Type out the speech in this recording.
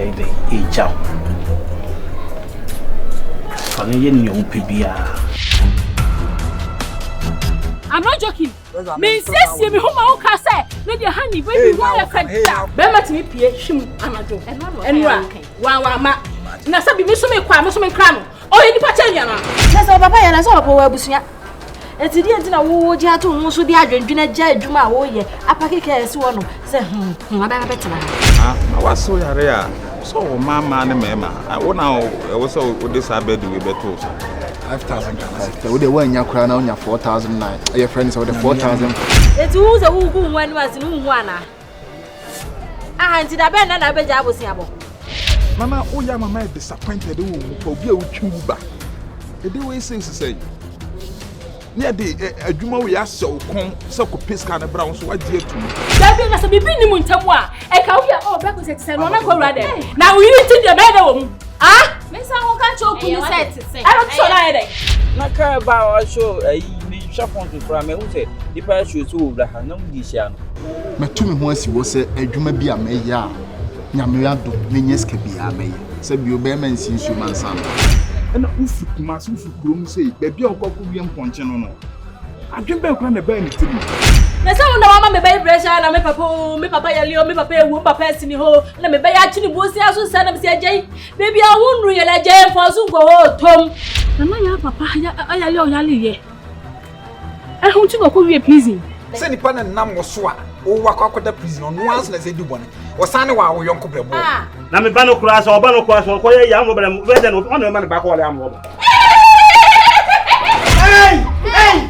yɛ dɛn ɛgya wo. Fa no yɛ nea wopɛ biara. I'm not joking. Mensiesie me ho ma wo ka sɛ me deɛ honey baby ho yɛ fɛ da. Bɛrima tumi pie hwim anadwo. Ɛnura wa wa ma. Na sɛ bi me so me kɔ a me so me nkra no. Ɔyɛ nipa kyɛn mi anaa? Na sɛ ɔpapa yɛ na sɛ ɔpɛ wɔ abusua. Eti deɛ nti na wogye ato wo ho so de adwendwene agya adwuma a woyɛ apake kaa asi hɔ no sɛ hmm hmm abɛba bɛtena ha. Ah, na wasew yare a sɛ ɔwɔ mmaa mmaa ne mmarima wo na ɛwɔ sɛ wode saa bɛde wei bɛto so. 5000 Ghana cedis. Wo de woanya koraa na wonya 4000 na ɛyɛ frɛ no sɛ wode 4000. Eti wohu sɛ wogu wo ho anim ase no wonhu anaa? Aha nti da bɛn na na wobɛgya aboseabɔ? Nana woyɛ ama mayɛ disappointed wɔ wo pa obi a wotwi wo ba ɛde wei sɛ sisɛ ne yɛde adwuma wei ahyɛ wo kɔn sɛ kɔpɛ sika no bra wo nso wagye atum. Dabi na sɛ biribi nni mu ntam a ɛka woyɛ ɔ bɛko sɛ te sɛ no ɔmɛnkɔ wura dɛ na wo yere ti deɛ bɛyɛ dɛ wɔ mu ah Mensa ho ka kyerɛ okunu sɛ ɛte sɛ. Ɛno te sɛ ɔno ayɛ dɛ. Na kaa ba a ɔahyɛ ayi mehwɛ fon so koraa mahu sɛ nipa ahyɛ sɛ owura ha na wodi hyia no. Matu me ho asi hɔ sɛ adwuma bi a mɛyɛ a Nyame adom mɛnya sika biara mɛyɛ. Sɛ bio bɛrima nsi nsuo ma nsa no. Ɛna wofi Kumasi wofi kurom sei baabi a wokɔ akɔwie mpɔnkye no no adwene bɛn koraa na ɛbaa ne tirim? Na sɛ wo na wama me bɛyɛ pressure na me papa o me papa yale o me papa ewu me papa asini hɔ o na me bɛyɛ akye ne bosia so sɛ na me sɛ agya yi baabi a wo nnuru yɛ na agya yi mfa so nkɔ hɔ tom. Nana yaa papa ayale ɔyale yɛ ɛho nti na ɔkɔ wie prison. Sɛ nipa no nam wo so a wowɔ akɔ akɔda prison ɔno ara so na sɛ di bɔne ɔsan ne wɔ a wo yɔnko brɛboɔ. Na me ba no koraa sɛ ɔba no koraa sɛ ɔkɔyɛ yɛ amrɔba na bɛyɛ dɛ na ɔne ɔma ne ba kɔ ɔlɛ amrɔba. Hey! Hey!